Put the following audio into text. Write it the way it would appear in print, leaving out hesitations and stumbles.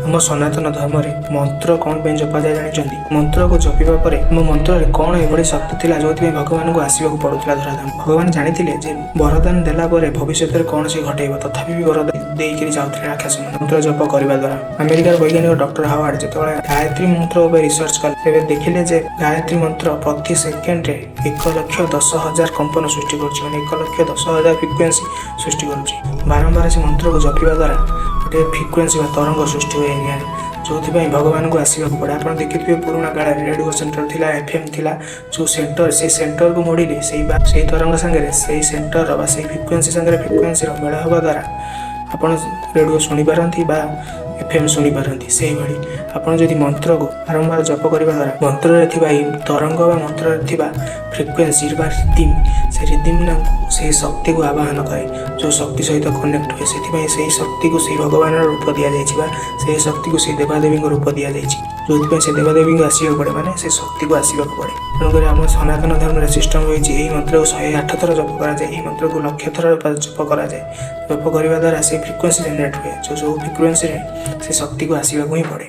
ଆମ ସନାତନ ଧର୍ମରେ ମନ୍ତ୍ର କ'ଣ ପାଇଁ ଜପାଯାଏ ଜାଣିଛନ୍ତି? ମନ୍ତ୍ରକୁ ଜପିବା ପରେ ଆମ ମନ୍ତ୍ରରେ କ'ଣ ଏଭଳି ଶକ୍ତି ଥିଲା, ଯୋଉଥିପାଇଁ ଭଗବାନଙ୍କୁ ଆସିବାକୁ ପଡୁଥିଲା ଧରାଧାମ? ଭଗବାନ ଜାଣିଥିଲେ ଯେ ବରଦାନ ଦେଲା ପରେ ଭବିଷ୍ୟତରେ କ'ଣ ସେ ଘଟେଇବ, ତଥାପି ବି ବରଦାନ ଦେଇକିରି ଯାଉଥିଲେ ରାକ୍ଷସ ମନ୍ତ୍ର ଜପ କରିବା ଦ୍ୱାରା। ଆମେରିକାର ବୈଜ୍ଞାନିକ ଡକ୍ଟର ହାୱାର୍ଡ ଯେତେବେଳେ ଗାୟତ୍ରୀ ମନ୍ତ୍ର ଉପରେ ରିସର୍ଚ୍ଚ କଲେ, ତେବେ ଦେଖିଲେ ଯେ ଗାୟତ୍ରୀ ମନ୍ତ୍ର ପ୍ରତି ସେକେଣ୍ଡରେ 1,10,000 କମ୍ପନ ସୃଷ୍ଟି କରୁଛି, ମାନେ 1,10,000 ଫ୍ରିକ୍ୱେନ୍ସି ସୃଷ୍ଟି କରୁଛି। ବାରମ୍ବାର ସେ ମନ୍ତ୍ରକୁ ଜପିବା ଦ୍ୱାରା ଗୋଟିଏ ଫ୍ରିକ୍ୱେନ୍ସି ବା ତରଙ୍ଗ ସୃଷ୍ଟି ହୁଏ ଏରିଆରେ, ଯେଉଁଥିପାଇଁ ଭଗବାନଙ୍କୁ ଆସିବାକୁ ପଡ଼େ। ଆପଣ ଦେଖିଥିବେ, ପୁରୁଣା କାଳରେ ରେଡ଼ିଓ ସେଣ୍ଟର ଥିଲା, ଏଫ୍ଏମ୍ ଥିଲା। ଯେଉଁ ସେଣ୍ଟର, ସେଇ ସେଣ୍ଟରକୁ ମୋଡ଼ିଲେ ସେଇ ବା ସେଇ ତରଙ୍ଗ ସାଙ୍ଗରେ, ସେଇ ସେଣ୍ଟରର ବା ସେଇ ଫ୍ରିକ୍ୱେନ୍ସି ସାଙ୍ଗରେ ଫ୍ରିକ୍ୱେନ୍ସିର ମେଳ ହେବା ଦ୍ୱାରା ଆପଣ ରେଡ଼ିଓ ଶୁଣିପାରନ୍ତି ବା ଏଫ୍ଏମ୍ ଶୁଣିପାରନ୍ତି। ସେଇଭଳି ଆପଣ ଯଦି ମନ୍ତ୍ରକୁ ବାରମ୍ବାର ଜପ କରିବା ଦ୍ୱାରା ମନ୍ତ୍ରରେ ଥିବା ଏହି ତରଙ୍ଗ ବା ମନ୍ତ୍ରରେ ଥିବା ଫ୍ରିକ୍ୱେନ୍ସି ବା ରିଦିମ୍, ସେ ରିଦିମ୍ ସେଇ ଶକ୍ତିକୁ ଆବାହନ କରେ, ଯେଉଁ ଶକ୍ତି ସହିତ କନେକ୍ଟ ହୁଏ। ସେଥିପାଇଁ ସେଇ ଶକ୍ତିକୁ ସେଇ ଭଗବାନର ରୂପ ଦିଆଯାଇଛି ବା ସେଇ ଶକ୍ତିକୁ ସେଇ ଦେବାଦେବୀଙ୍କ ରୂପ ଦିଆଯାଇଛି, ଯେଉଁଥିପାଇଁ ସେ ଦେବାଦେବୀଙ୍କୁ ଆସିବାକୁ ପଡ଼େ, ମାନେ ସେ ଶକ୍ତିକୁ ଆସିବାକୁ ପଡ଼େ। ତେଣୁକରି ଆମ ସନାତନ ଧର୍ମରେ ସିଷ୍ଟମ୍ ରହିଛି, ଏହି ମନ୍ତ୍ରକୁ 108 ଥର ଜପ କରାଯାଏ, ଏହି ମନ୍ତ୍ରକୁ ଲକ୍ଷ ଥର ଜପ କରାଯାଏ। ଜପ କରିବା ଦ୍ୱାରା ସେ ଫ୍ରିକ୍ୱେନ୍ସି ଜେନେରେଟ୍ ହୁଏ, ଯେଉଁ ଯେଉଁ ଫ୍ରିକ୍ୱେନ୍ସିରେ ସେ ଶକ୍ତିକୁ ଆସିବାକୁ ହିଁ ପଡ଼େ।